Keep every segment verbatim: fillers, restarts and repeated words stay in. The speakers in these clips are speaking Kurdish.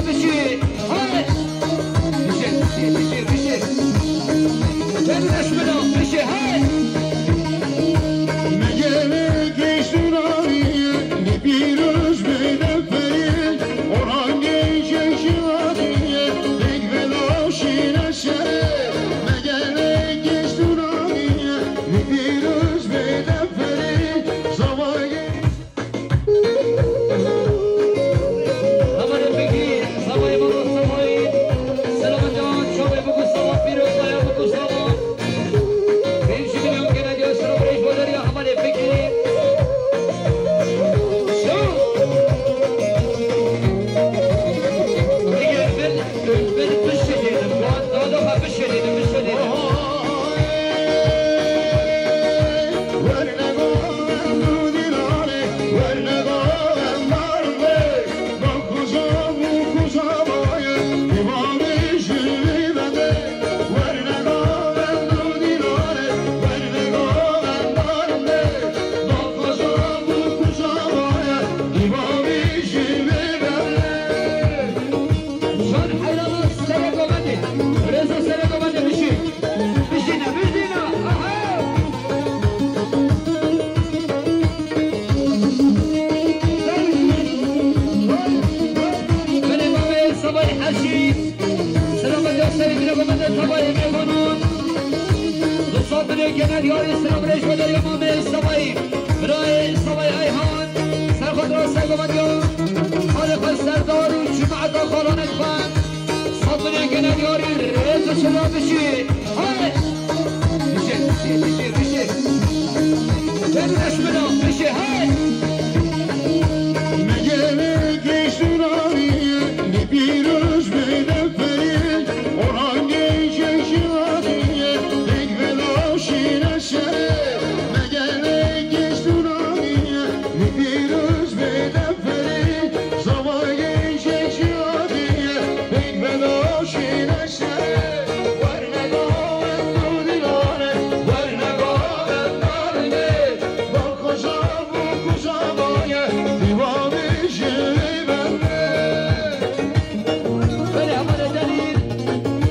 Bişê, hay! Bişê, bişê, bişê, bişê. Gel reşmina, bişê, hay! Hevalê Fikî, Savayê Baba Savayê. Selaman can, çavê Baba Sava, pîrozaya Baba Sava. Pêncî milyon gene diyor, sıra buraya, bu derya hevalê Fikî. Şo. Diger ben, ben bişirdim, bu an daha da bişirdim, bişirdim. Şan heyranı serê govendê. Rêza serê govendê bişî. Bişîne, bişîne. Aha! Belê mamê Savayê Heşî. Selamet ya serê bine govendê Savayê mêvanûn. Du sed milyon genel yarî selam rêj ve derya mamê Savayê. Birayê Savayê Eyhan. Ser xwe dira ser govendê. Xalê xwe serdar û cemaeta xalanek xwe. Sed milyon gene diyarî rêz û şeref bişî. Hey! Bişê, bişê, bişê, bişê. Gel reşmina, bişê, hey! Belê hevalê delîl,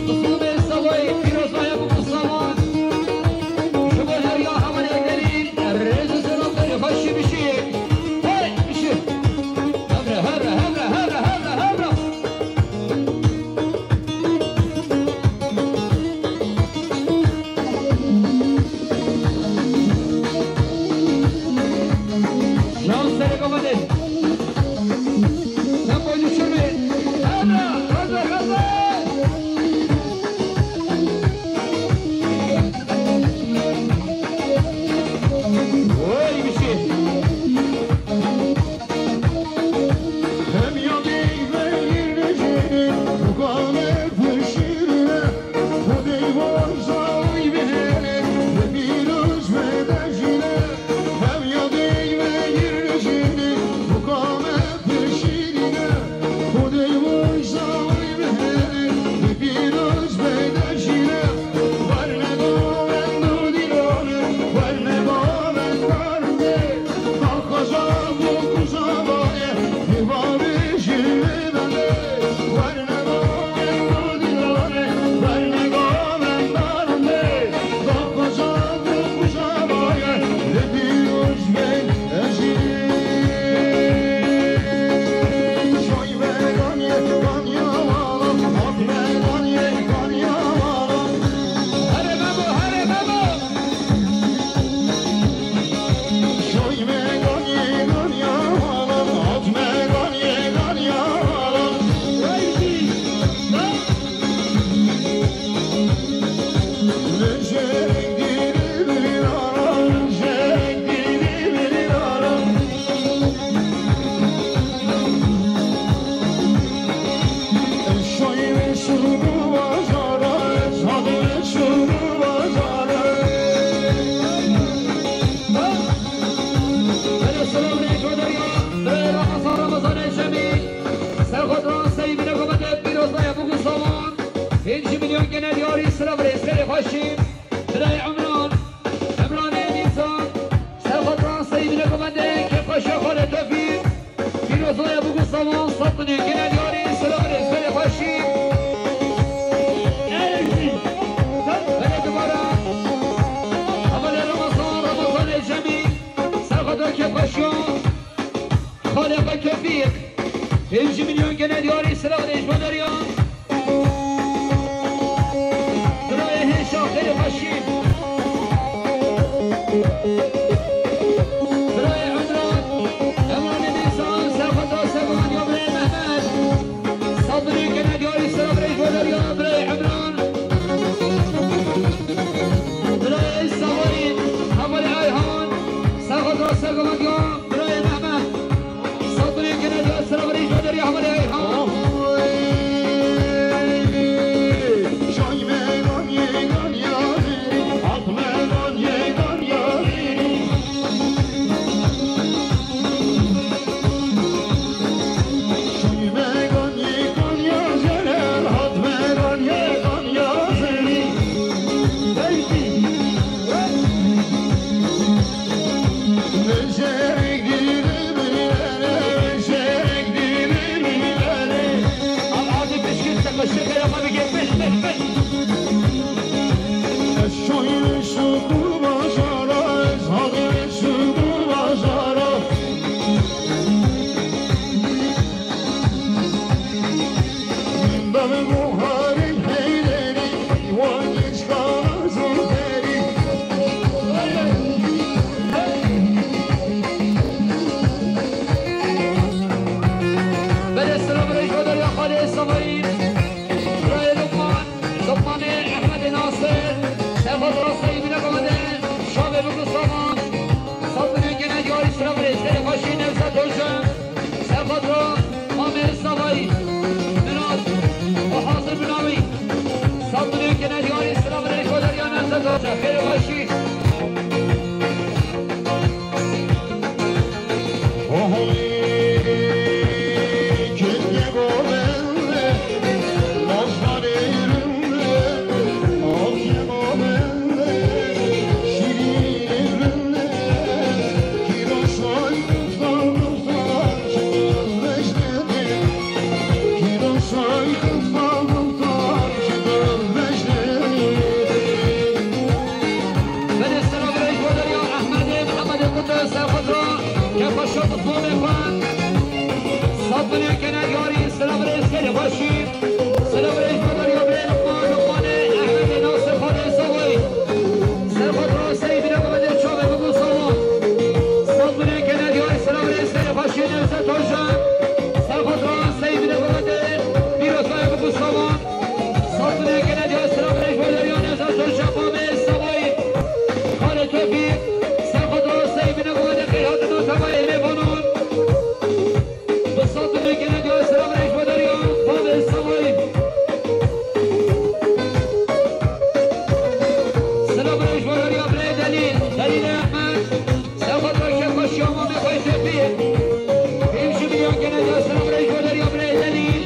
Muslumê Savayê, pîrozaya Muslum Savan. Ji bo her ya hevalê delîl, rêz û selam xêr û xweşî bişî. Hey, bişî. Hevre, hevre, hevre. Şans serê govendê. Sen boynu şurbe. Hevre, gaza, gaza. Oy, bişî. Pêncî milyon gene diyarî sira birê serê xweşî. Birayê Emran, Emranê Nîsan, ser xwe transeyî bine govendê, kêfxweşiya xwe li tefî. Pîrozaya Bûk û Savan, sed milyon gene diyarî sira birê. Pêncî milyon gene diyarî silav rêjbederiya. Birayê hêşa xêrê xweşî. Birayê Emran. Emranê Nîsan, Serxwet Rasevan ya birayê Mehmet. Sed milyon gene diyarî silav rêjbederiya birayê Emran. Birayê Savayî, hevalê Ayhan. Serxwet Rasevan ya birayê Mehmet. Sed milyon gene diyarî silav rêjbederiya hevalê Ayhan. Belê silav rêjbederiya xalê Savayî. Birayê Lukman, Lukmanê Ehmedê Nasir. Serxwet Rasevan bine bavê de, şavê biku savan. Sed milyon gene diyarî silav rêjbederiya xweşî Nevzat Hoca. Serxwet Ra, Mamê Savayî. Minas, o hazir binawî. Sed milyon gene diyarî silav rêjbederiya Nevzat Hoca. Xêrê xweşî. Belê silav rêjbederiya Ehmedê, Mihemedê Qutê Serxwet Ra, Kepaşa Qutbanê xwe. Sed milyon gene diyarî silav rêjbederiya xweşî. Silav rêjbederiya birê Luqman, Luqmanê Ehmedê Nasir xalê Savayî. Serxwet Ra sey bine bavê de, çavê biku savan. Sed milyon gene diyarî silav rêjbederiya xweşî Nevzat Hoca. Serxwet Ra sey bine bavê de, bîra savê biku savan. Sed milyon gene diyarî silav rêjbederiya Nevzat Hoca, Mamê Savayî. Xalê Tofîq, Serxwet Ra sey bine bavê de, xêr hatin û tevayê mêvanan. Bi sed milyon gene diyarî silav rêjbederiya Bavê Savayî. Silav rêjbederiya birê Delîl, Delîlê Ehmed. Serxwet Ra, Kepaşa Mamê xwe Tofîq. Pêncî milyon gene diyarî silav rêjbederiya birê Delîl.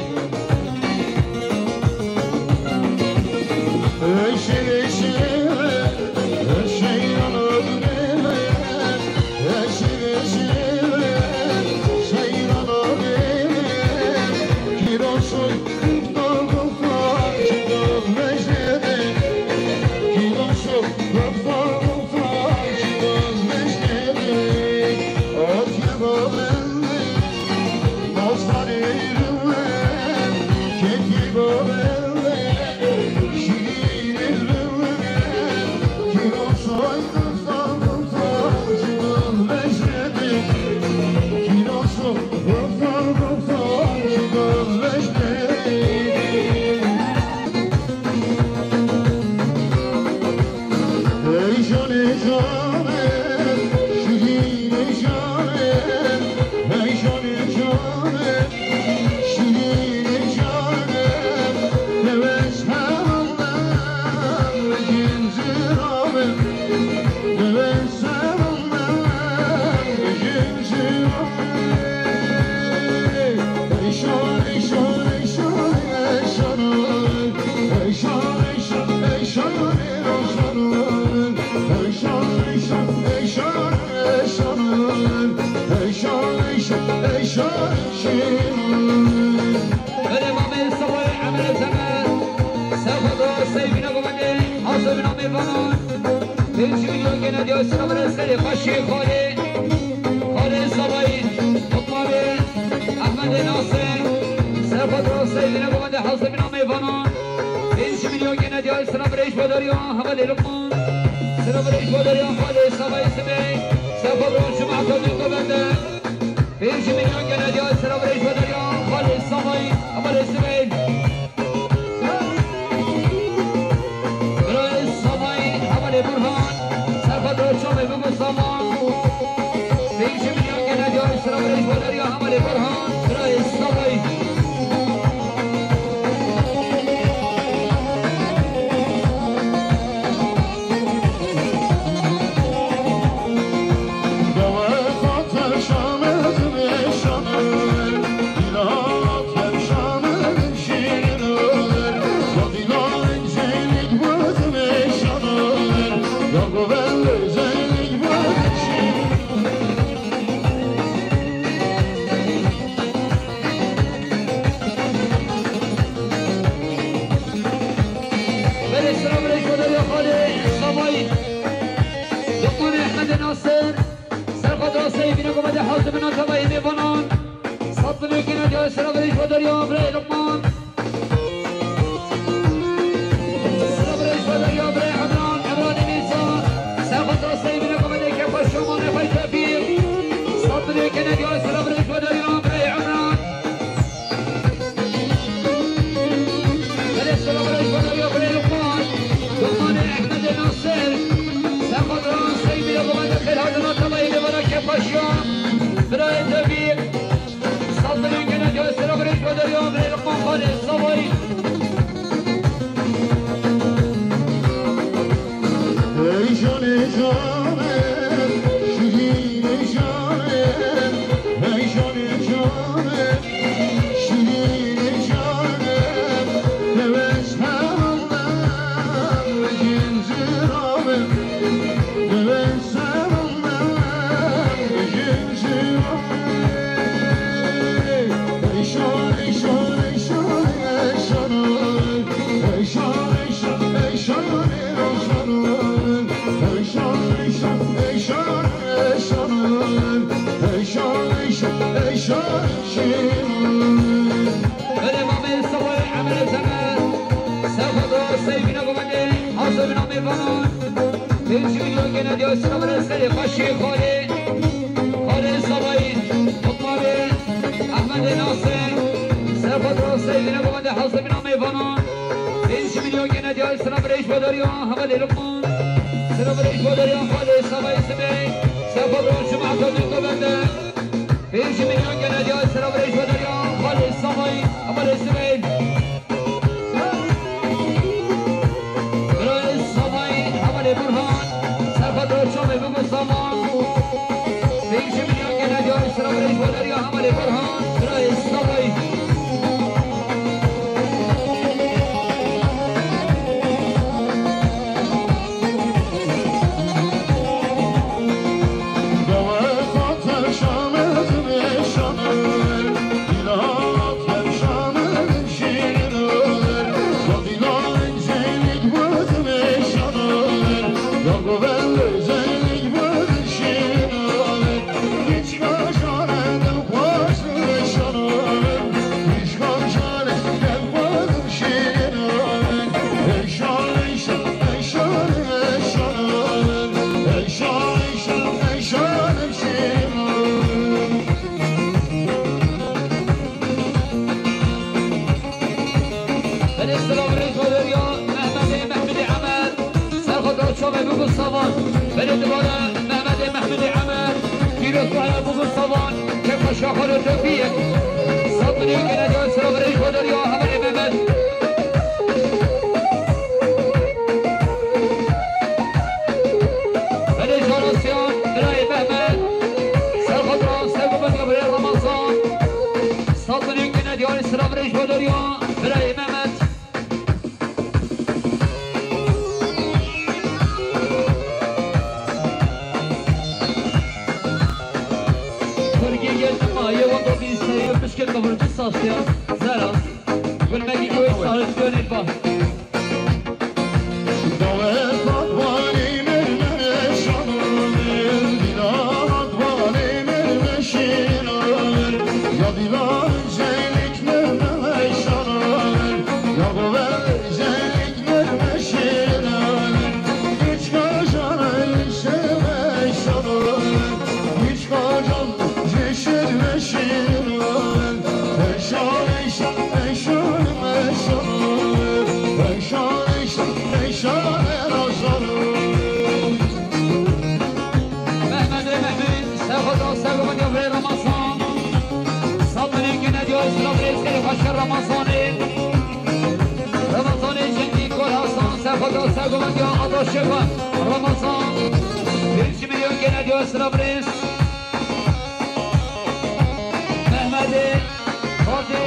Belê Mamê Savayî, Emel Zemer, Serxwet Ra, sey bine bavê de, hazir bine mêvanan. Pêncî milyon gene diyarî silav rêjbederiya xweşî xalê, xalê Savayî, Luqmanê Ehmedê Nasir. Seyvine govende hasta bina mêvanan. Pênc milyon gene diyar sira birêj badariya hevalê Luqman. Sira birêj badariya xalê Savayê Sibê. Sefa bro cemaata dû govende. Pênc milyon gene diyar sira birêj badariya xalê Savayê hevalê Sibê. Birayê Savayê hevalê Burhan. Sefa bro çomê bigo saman. Pênc milyon gene diyar sira birêj badariya hevalê Burhan. Birayê Savayê. Belê, selam aleykum, Derya Xalê, Savayî. Lokmanê Ehmedê Nasir, Serxwet Rasteyî, bîne komedê hazir bina tevayê mêvanan. Sat milyon gene diya, selam aleykum, Derya, birayê Lokman. Selam aleykum, Derya, birayê Emran, Emranê Mîrza. Serxwet Rasteyî, bîne komedê Kefa Şamanê xwe Tevfîq. Sat milyon gene diya, selam aleykum, Derya, birayê Emran. Belê, selam aleykum, ya belê Luqman. Luqmanê Ehmedê Nasir. Sefa Duran, Seyîdê Yakuban de xêr hatina tevayê mêvana Kefaşiya. Birayê Tevfîq. Saldırın gene göğsüne vuruşma deriyor. Belê Luqman Xalê Savayî. Ey canê canê, şirînê canê, ey canê canê, şirînê canê, dewe selam ben, cincir abim, dewe selam ben, cincir abim. Ey şan, ey şan, ey şan, ey şan, ey şan, ey şan, ey şan, ey şan, ey şan, ey şan, ey şan, ey şan, ey şan, ey şan, ey şan, ey şan, ey şan. Belê mamê Savayê Emelê Temel. Serxwet Rasteyî, bîne govendê, hazir bina mêvanan. Pênc milyon gene diya, selam aleykum, Xalê Xalê. Xalê Savayî, Luqmanê Ehmedê Nasir. Serxwet Rasteyî, bîne govendê hazir bina mêvanan. Pênc milyon gene diya, selam aleykum, Derya, hevalê Luqman. Selam aleykum, Derya, Xalê Savayê Sibê. Serxwet Rasteyî, cemaata dû govende. Pênc milyon gene diya, selam aleykum, Derya, Xalê Savayî, hevalê Sibê. Birayê Savayî, hevalê Burhan, Serxwet Rasteyî, çomê bigo saman. Pênc milyon gene diya, selam aleykum, Derya, hevalê Burhan, birayê Savayî. Belê selam rêz ve derya Mehmedê Mehmedê Emer. Serxwet Rasteyî, çomê bigo saman. Belê dibare Mehmedê Mehmedê Emer. Pîroz waya bigo saman. Kefa Şaxar Tevfîq. Sat milyon gene diya, selam rêz ve derya hevalê Mehmed. Belê Can Asyan, birayê Mehmed. Serxwet Rasteyî, Segomet ya birayê Ramazan. Sat milyon gene diya, selam rêz ve derya birayê Mehmed. Kurgê geldi ma ye wando bîn sayı pişkê kıvırcı saçlı ya. Zera. Gülmegi koyu sarı dönüp bak. Paşa Ramazanê. Ramazanê Cengî Kol Hasan, Serxweda Sergovendiya Adaşeva. Ramazan. Pêncî milyon gene diyor sıra birêz. Mehmedê, Xardê,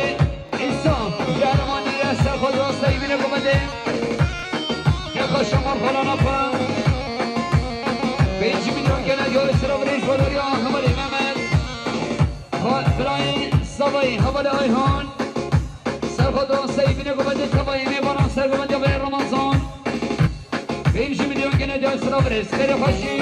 Îsa, Şehremanî re Serxweda Seyvîne Gomedê. Keka Şamar Xalana Xwe. Pêncî milyon gene diyor sıra birêz. Valeriya Hevalê Mehmet. Ha, Birayê Savayî, Hevalê Ayhan. Serxweda Seyvîne Gomedê Tevayê Mêvanan Sergovendiya Vê Ramazan. Pêncî milyon gene diyor sıra birêz. Serê xweşî.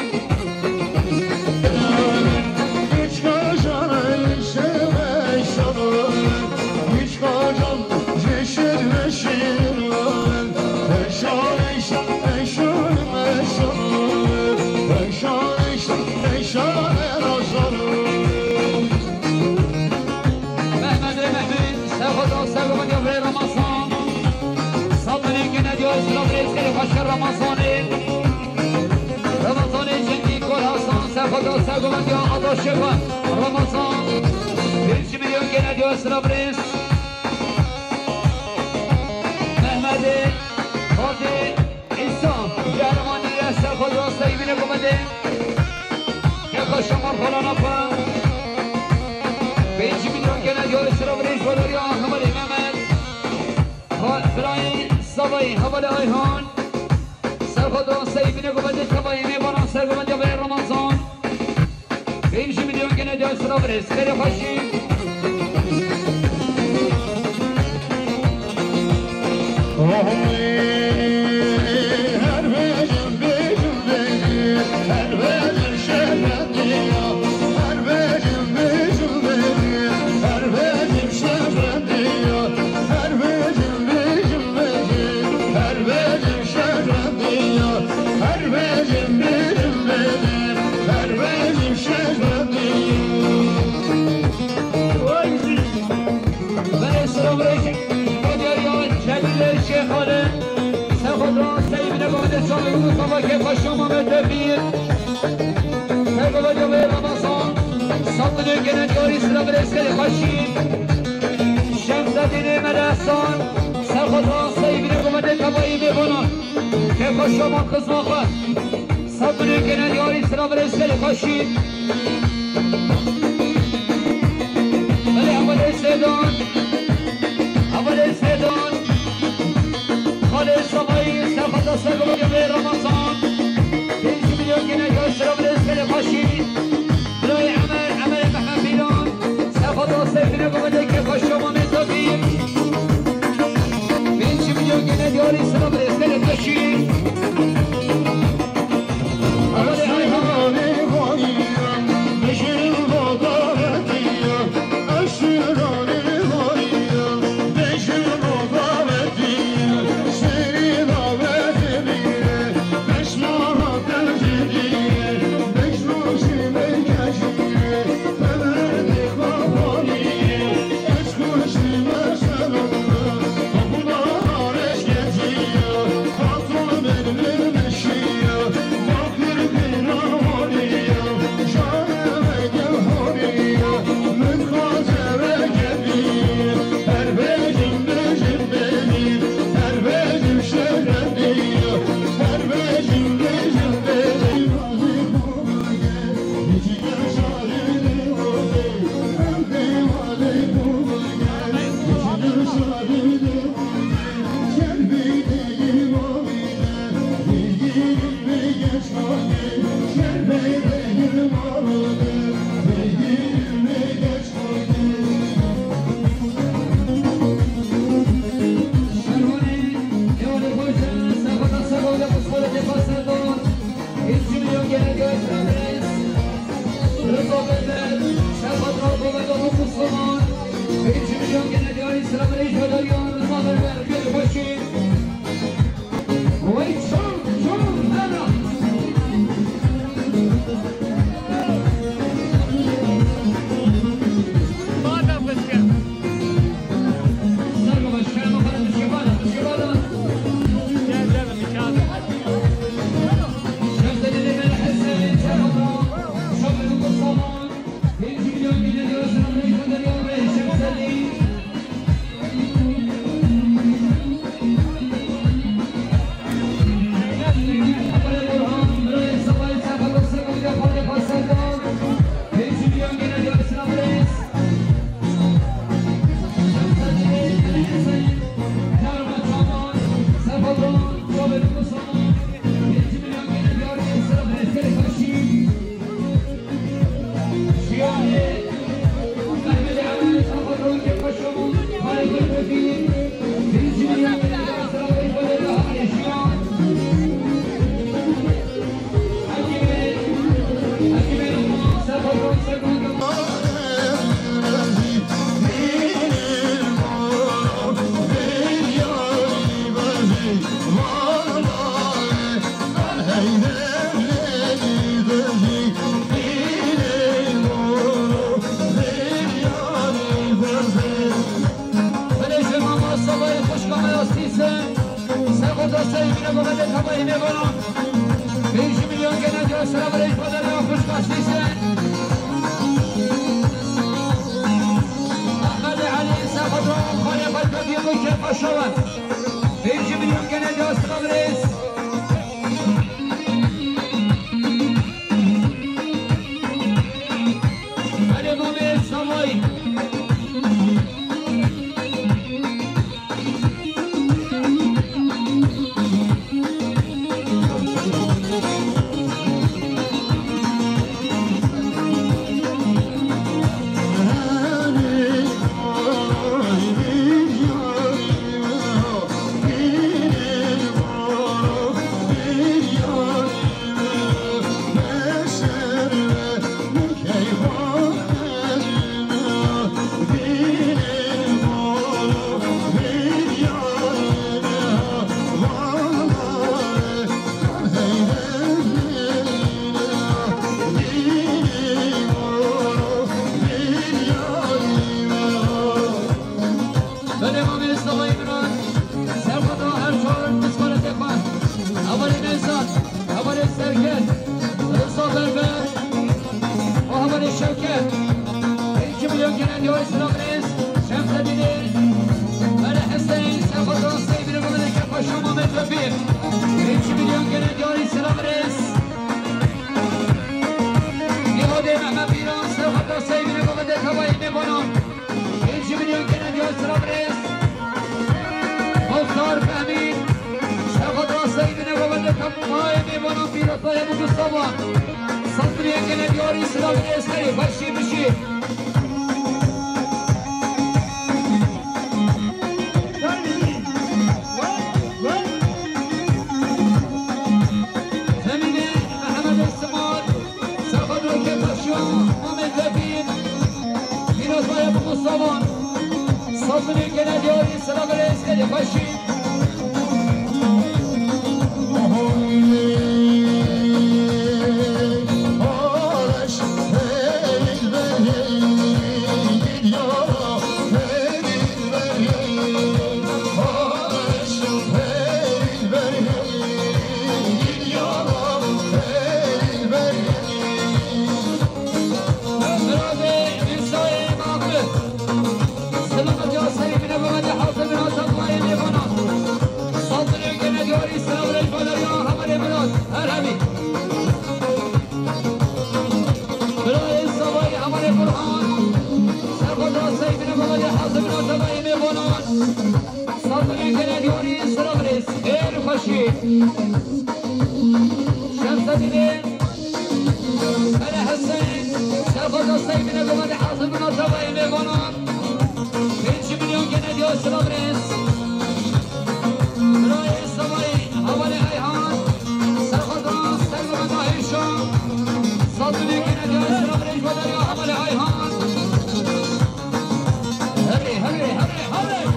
Mehmet Rê Mehmet, Serxweda Sergovendiya Vê Ramazan. Sed milyon gene diyor sıra birêz. Serê xweşî Ramazanê. Ramazanê Cengî Kol Hasan, Serxweda Sergovendiya Adaşeva. Ramazan. Pêncî milyon gene diyor sıra birêz. Mehmedê, Xardê, Îsa, Şehremanî re Serxweda Seyvîne Gomedê. Keka Şamar Xalana Xwe. Pêncî milyon gene diyor sıra birêz. Valeriya Hevalê Mehmet. Ha, Birayê Savayî, Hevalê Ayhan. Serxweda Seyvîne Gomedê Tevayê Mêvanan Sergovendiya Vê Ramazan. Pêncî milyon gene diyor sıra birêz. Serê xweşî. Belê, selamünaleyküm. Radyoya Celil Şêxali. Serxweda Seyvîne Gomedê Çavê Mustafa Kefa Şama Metebîr. Serxweda Vê Ramazan. Sed milyon gene diyarî sıra birêz. Serê xweşî. Şemsedînê Mele Hasan. Serxweda Seyvîne Gomedê Tevayê Mêvanan. Kefa Şama Xizma Xwe. Sed milyon gene diyarî sıra birêz. Serê xweşî. Belê, Hevalê Seydan. Hevalê Seydan. Xalê Savayî, Serxweda Sergovendiya Vê Ramazan. Pêncî milyon gene diyor sıra birêz. Serê xweşî. Birayê Emer, Emerê Mehmed Pîran. Serxweda Seyvîne Gomedê Kefa Şama Metebîr. Pêncî milyon gene diyarî sıra birêz. Serê xweşî. Şevket. Pênc milyon gelen diyor Sinan Reis. Şemsedin'i. Öyle Hüseyin. Sefadan Seyfini Mehmet'e Kepaşa Mehmet Öpür. Pênc milyon gelen diyor Sinan Reis. Nihodê Mehmet Bîran. Sefadan Seyfini Mehmet'e Tavayı Nebonan. Pênc milyon gelen diyor Sinan Reis. Muxtar Fehmî. Sefadan Seyfini Mehmet'e Tavayı Nebonan. Bîran Tavayı Mustafa. Sed milyon gelen diyor Sinan Reis. Hadi, başı bir şey. Zemine Mehmet Esmar, Salvador Ketaşyo, Mehmet Efin, Miroslav Mustafa, Sabri Genel Yari, Selam Reis, Kedi Başı. Selamet ya Seyfine Mehmet'e Hazır Murat Ablay'ın Levana. Saldırı gene diyor İslam Rejbalar ya Hamer Murat. Erhemi. Bira Sabay Hamer Burhan. Serkoda Seyfine Mehmet'e Hazır Murat Ablay'ın Levana. Saldırı gene diyor İslam Rejbalar. Erfaşi. Şemsedin'in. Hele Hüseyin. Serkoda Seyfine Mehmet'e Hazır Murat Ablay'ın Levana. Pênc milyon gene diyor Sinan Reis. Reis Sabay, Havale Ayhan. Serxoda, Sergo Mehmet Ayşo. Saldırı gene diyor Sinan Reis, Havale Ayhan. Hadi, hadi, hadi, hadi.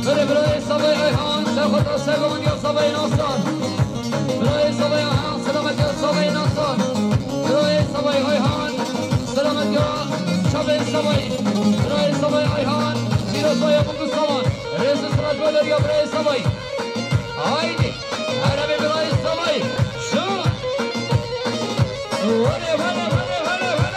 Bire birayê Sabay Ayhan, Serxoda Servan ya Sabay Nasar. Birayê Sabay Ayhan, selamet ya Sabay Nasar. Birayê Sabay Ayhan, selamet ya Şabê Sabay. Birayê Sabay Ayhan, Pîroz Baya Mutlu Savan. Rêzî Siraj Badar ya birayê Sabay. Haydi. Erebe birayê Sabay. Şu. Vale, vale, vale, vale, vale.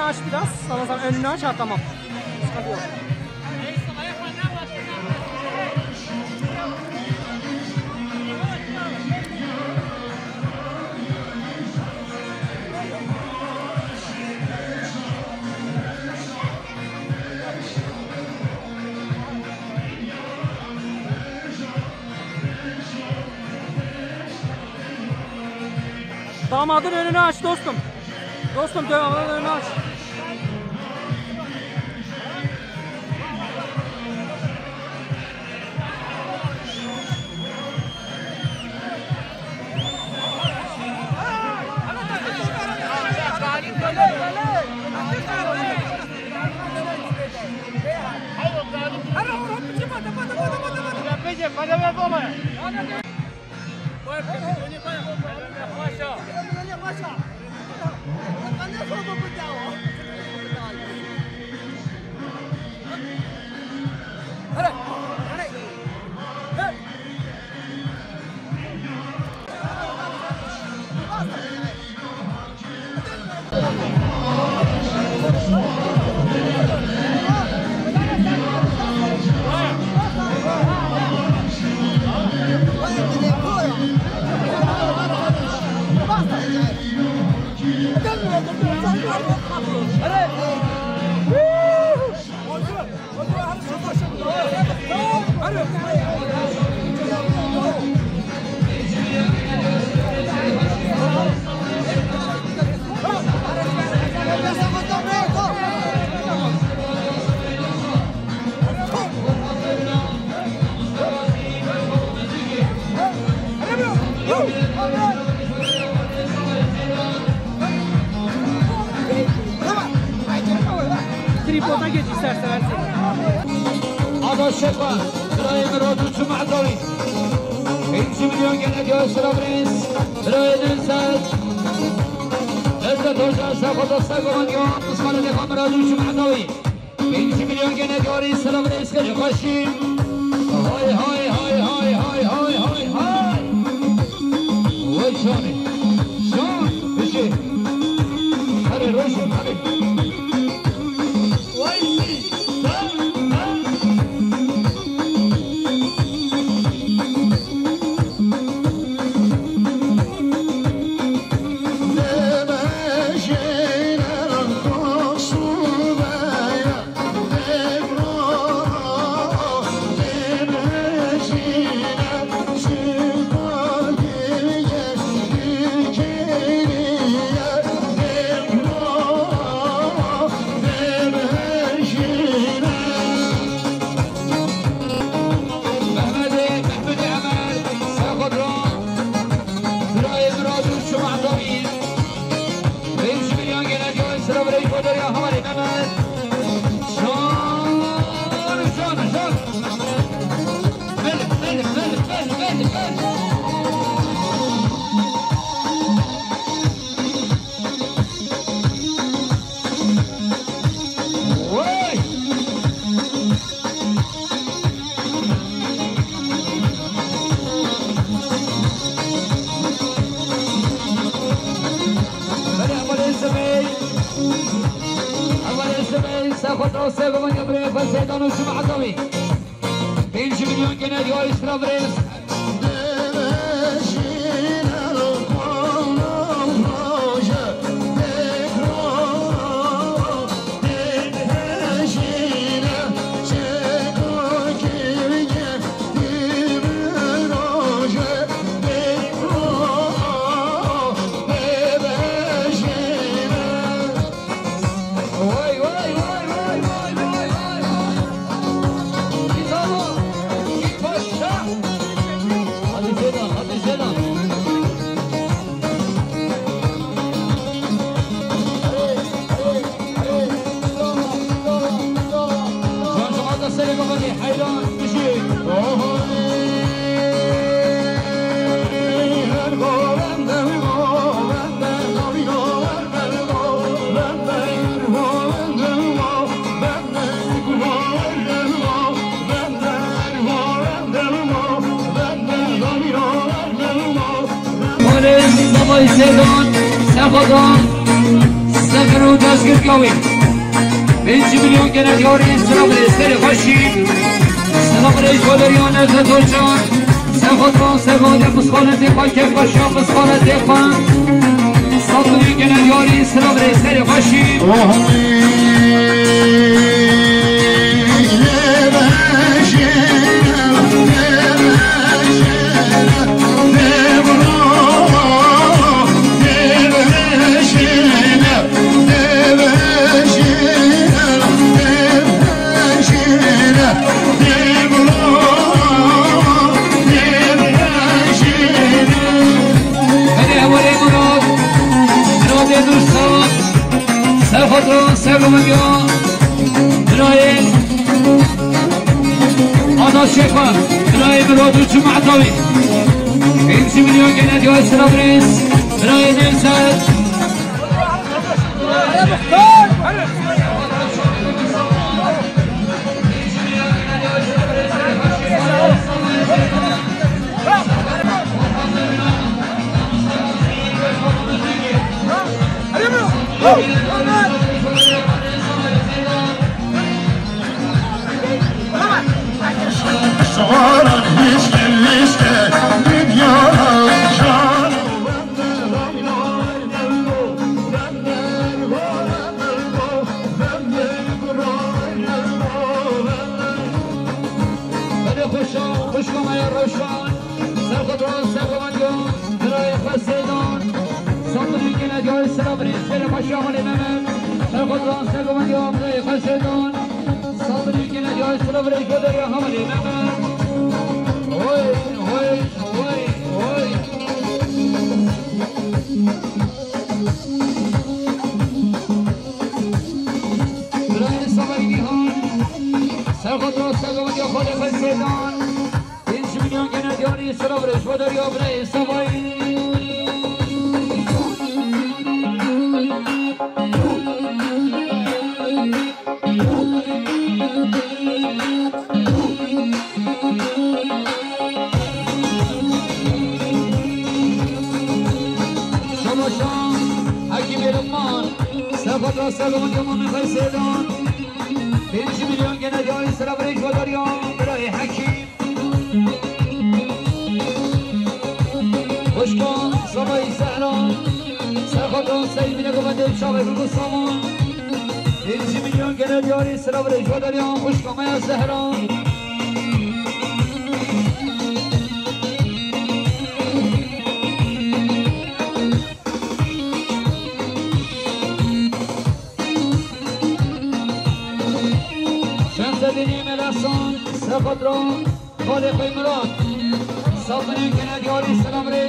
Aç biraz. Ramazan, önünü aç. Ha, tamam. Sıkıntı yok. Damadın önünü aç dostum. Dostum, damadın önünü aç. Tripota geç istersen her şeyi. Ada Şefa, Ibrahim Rodu Çumadori. Pênc milyon gelek ya Sirabrês, Ibrahim Dilsel. Ezra Toca, Şefa Dosta Govan ya, Ismail Defa Rodu Çumadori. Pênc milyon gelek ya Sirabrês, Kırı Kaşim. Hay, hay, hay. Vay canê. Can, bişê. Hadi Roşan, hadi. Vay, vay. Mehmedê, Mehmedê Emel, Serxwedran, Birayê Mirad û Şumat Dawî. Pênc milyon gelek ya Sirabrês Koderya Hamarê Mehmet. Şan, şan, şan. Bele, bele, bele. Oy! Belê, hevalê Zibey. Hevalê Zibey, Serxwedran, Serxwedran, Seydan û Şumat Dawî. Pênc milyon gelek ya Sirabrês. Vay, vay, vay. Git ama, git paşa. Hadi Zena, hadi Zena. Can Cemaat da serê kafanê, heyran, bişî. Olê, babay Seydan, Serxwedran, Sefer û Dezgir Yawê. Pêncî milyon gene diyarî, silav rê serê xweşî. Silav rê ji bo derya Nevzet Ocan. Ser xwe diran, ser xwe de pisxanê tê xwe, kêf xweşiya pisxanê tê xwe. Sed milyon gene diyarî, silav rê serê xweşî. Hadi hevalê Murat, Muratê Dursa, ser xwe diran, ser xwe diran, birayê Ada Şefa, birayê Murat û cemaeta wî. Pêncî milyon gene diyar silav rê, birayê Nevzet. Belê xweşa, xweşka me ya Rewşan, ser xwe diran, ser xwe vendiya, birayê xwe Seydan. Sed milyon gene diyarî silav rê serê xweşiya Hevalê Mehmet. Ser xwe diran, ser xwe vendiya, birayê xwe Seydan. Sed milyon gene diyarî silav rê ji bo derya Hevalê Mehmet. Hoy, hoy, hoy, hoy. Birayê Savayî Nîhan, ser xwe diran, ser xwe vendiya, xwedê xwe Seydan. Pêncî milyon gene diyarî silav rê ji bo derya birayê Savayî. Şamaşa, Hekîmê Lukman, ser xwe diran, ser xwe vendiya, mamê xwe Seydan. Pêncî milyon gene diyarî silav rê ji bo derya birayê Hekîm. Xwişka Savayî Zehra, ser xwe diran, ser xwe vendiya, çavê Gulbû Saman. Pêncî milyon gene diyarî silav rê ji bo derya xwişka me ya Zehra. Şemsedînê Melasan, ser xwe diran, xalê xwe Mirat. Sed milyon gene diyarî silav rê.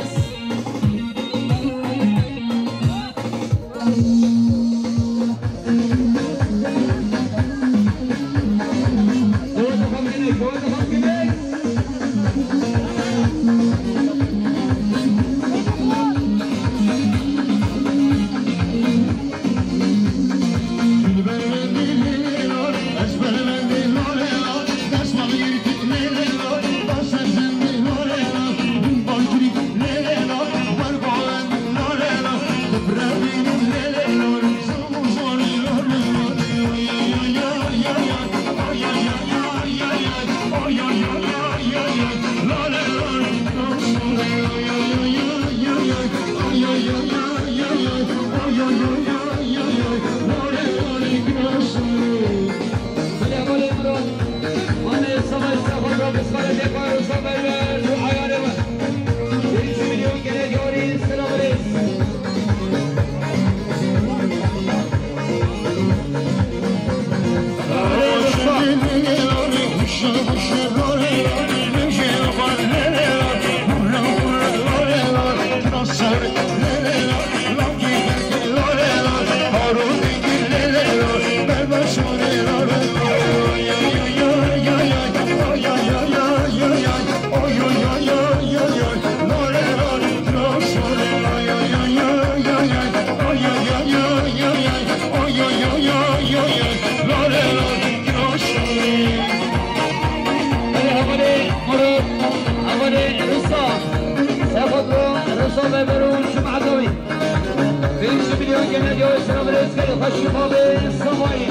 Pêncî milyon Gene diyarî selam rêzgerê xweşî mavê Savayî.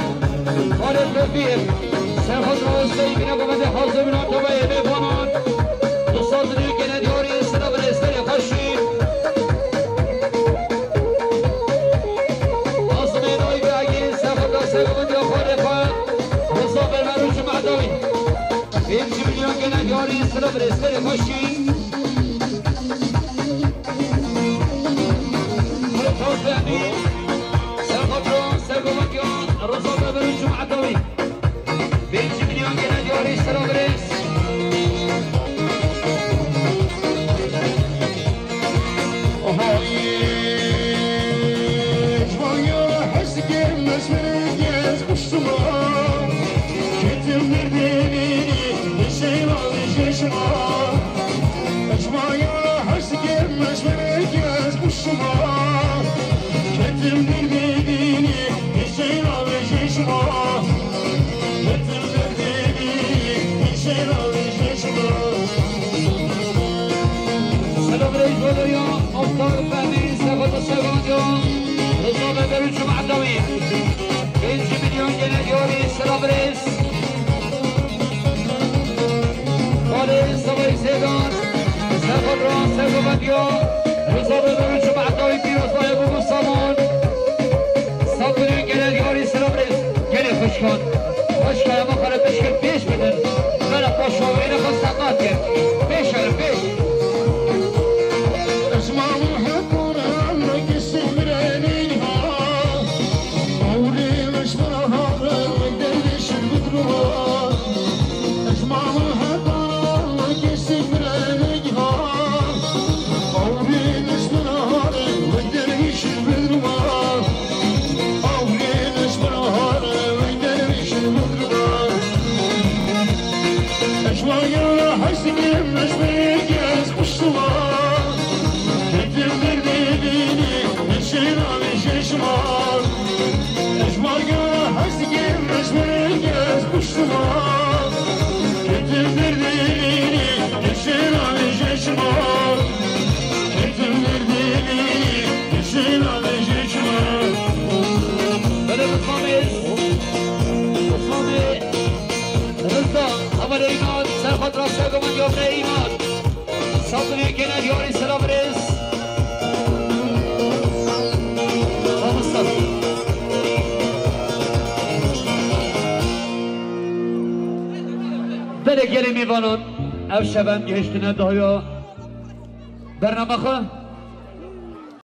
Xalid Refîq. Serhat Rawisteyî bine babetê hazir bina tavayê mêvanan. Dusat Dilî gene diyarî selam rêzgerê xweşî. Azmê Nayî Begî, Serhat Rawisteyî babetê xalê xwe. Rıza Berber û Cuma Dawî. Pêncî milyon gene diyarî selam rêzgerê xweşî. Murat Fehmî, Serxatro, Sergovetiyan, Rıza Beber û Cuma Dawî. Pêncî milyon gene diyarî selam rêz. Hayır, vanya heskem mesmeriz kuştuma. Ketim derdini, bir şey var, bir şey şuna. Ecmaya heskem mesmeriz kuştuma. Ketim derdini, bir şey var, bir şey şuna. Ketim derdini, bir şey var, bir şey şuna. Selam rêz Valeriya, Aftar Fehmî, Sebat Sebaca, Rıza Beber û Cuma Dawî. Pêncî milyon gene diyarî selam rêz. Xalê Sevayî Zêdan, Sebat Ran, Sebat Diya, Rıza Beber û Cuma Dawî pîroz baye bû saman. Sed milyon gene diyarî selam rêz. Gelê xweşkan. Xweşka ema xwe re pişkir pêş bidin. Bela paşa wê ne xwe seqat kir. Pêş herin, pêş. Esma Muhammad Kur'an ve kesin bir elin ha. Avlî meşmara hare ve dervişin bidruva. Esma Muhammad ve kesin bir elin ha. Avlî meşmara hare ve dervişin bidruva. Awlêne ji min hare, weyne ji min dida. Eşwaya hesibê mezmê gez kuştuwa. Ketim derdê dînî, neşêna vêjê şima. Eşwaya hesibê mezmê gez kuştuwa. Ketim derdê dînî, neşêna vêjê şima. Ketim derdê dînî, Belê Rıza Bey, Rıza, hevalê Îmad, ser xwe rastê goman yavre Îmad. Sabirê gene diyarî selam rêz. Mamosta. Belê gelê mêvanan, ev şev em gihiştine dahiya bername xwe.